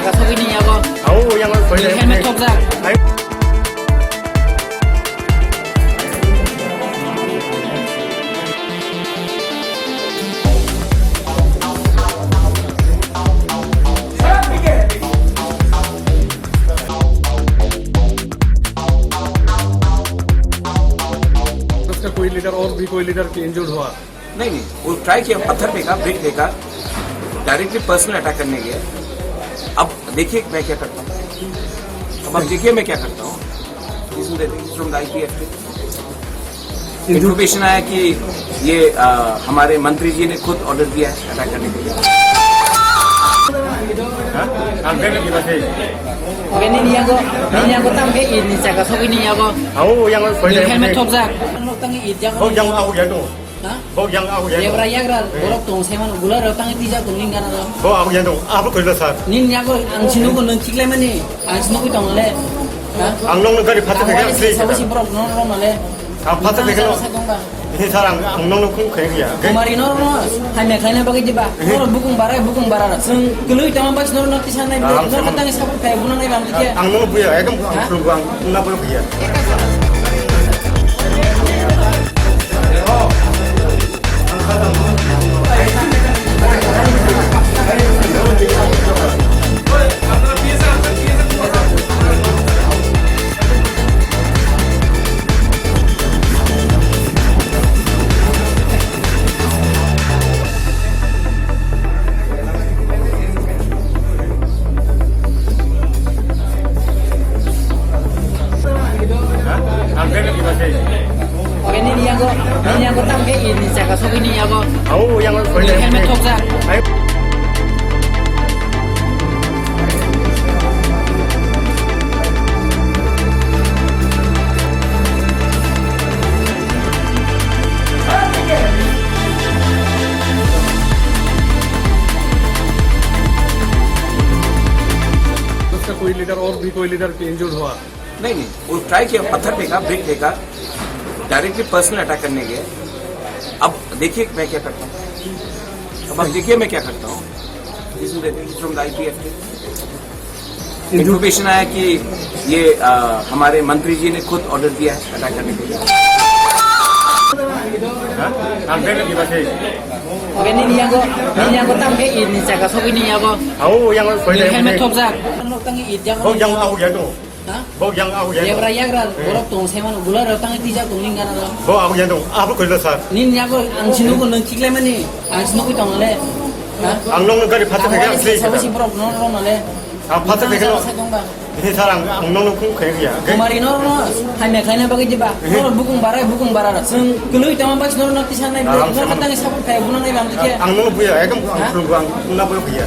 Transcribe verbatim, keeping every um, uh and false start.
Sogwini yago. Au, yang koi helmet thokjak. उसका कोई लीडर और भी कोई लीडर इंजर्ड हुआ? नहीं, नहीं, वो ट्राई किया, पत्थर फेंका, ब्रिक फेंका, डायरेक्टली पर्सनल अटैक करने गया। अब देखिए मैं क्या करता हूँ, अब आप देखिए मैं क्या करता हूँ। This is the, from the I P F T। Information आया कि ये, अ, हमारे मंत्री जी ने खुद ऑर्डर दिया है अटैक करने के लिए। Oke, nini yago, nini yago tam khe ini jaga sogwini yago. Au, yang koi helmet thokjak. Tang it yago. Bok yang au ya tu. Ha? Bok yang au ya tu. Yagra yagra, borok tong sai mano, gula rok tang tija tong ning gana lo. Bo au ya tu, apa koi lo sir? Nini yago ang sinu ko nung chiklai mani, ang sinu ko tong le. Ha? Ang nong gari phatsa khe. Sabu si borok nong ro male. Ang phatsa khe. Sa tong ba. Ini sir, ang, ang nong nong kung khe ya. Kumari nor no, hai me khaina bagwi diba. Nor bukung barai, bukung bara. Sung kelui tama bas nor no tisan nai, nor tang sabuk kai bunang nai bang khe. Ang nong buya, ekdom ang khulung ang na buya. Oke, nini yago, nini yago tam khe ini jaga sogwini yago. Au, yang helmet thokjak. उसका कोई लीडर और भी कोई leader injured हुआ? नहीं, नहीं, वो ट्राई किया, पत्थर फेंका, ब्रिक फेंका, डायरेक्टली पर्सनल अटैक करने गया। अब देखिए मैं क्या करता हूँ, अब आप देखिए मैं क्या करता हूँ। This is the, from the I P F T। Information आया कि ये, अ, हमारे मंत्री जी ने खुद ऑर्डर दिया है अटैक करने के लिए। Oke, nini yago, nini yago tam khe ini jaga sogwini yago. Au, yang koi helmet thokjak. Bok yang au ya tu. Ha? Bok yang au ya. Yagra yagra, borok tong sai mano, gula rok tang tija tong ning gana lo. Bo au ya tu, apa koi lo sir? Nini yago ang sinu ko nung chiklai mani, ang sinu ko tong le. Ha? Ang nong gari phatsa khe. Sabu si borok nong ro male. Ang phatsa khe. Sa tong ba. Ini sir, ang, ang nong nong kung khe ya. Kumari nor no, hai me khaina bagwi diba. Nor bukung barai, bukung bara. Sung kelui tama bas nor no tisan nai, nor tang sabuk kai bunang nai bang khe. Ang nong buya, ekdom ang khulung ang na buya.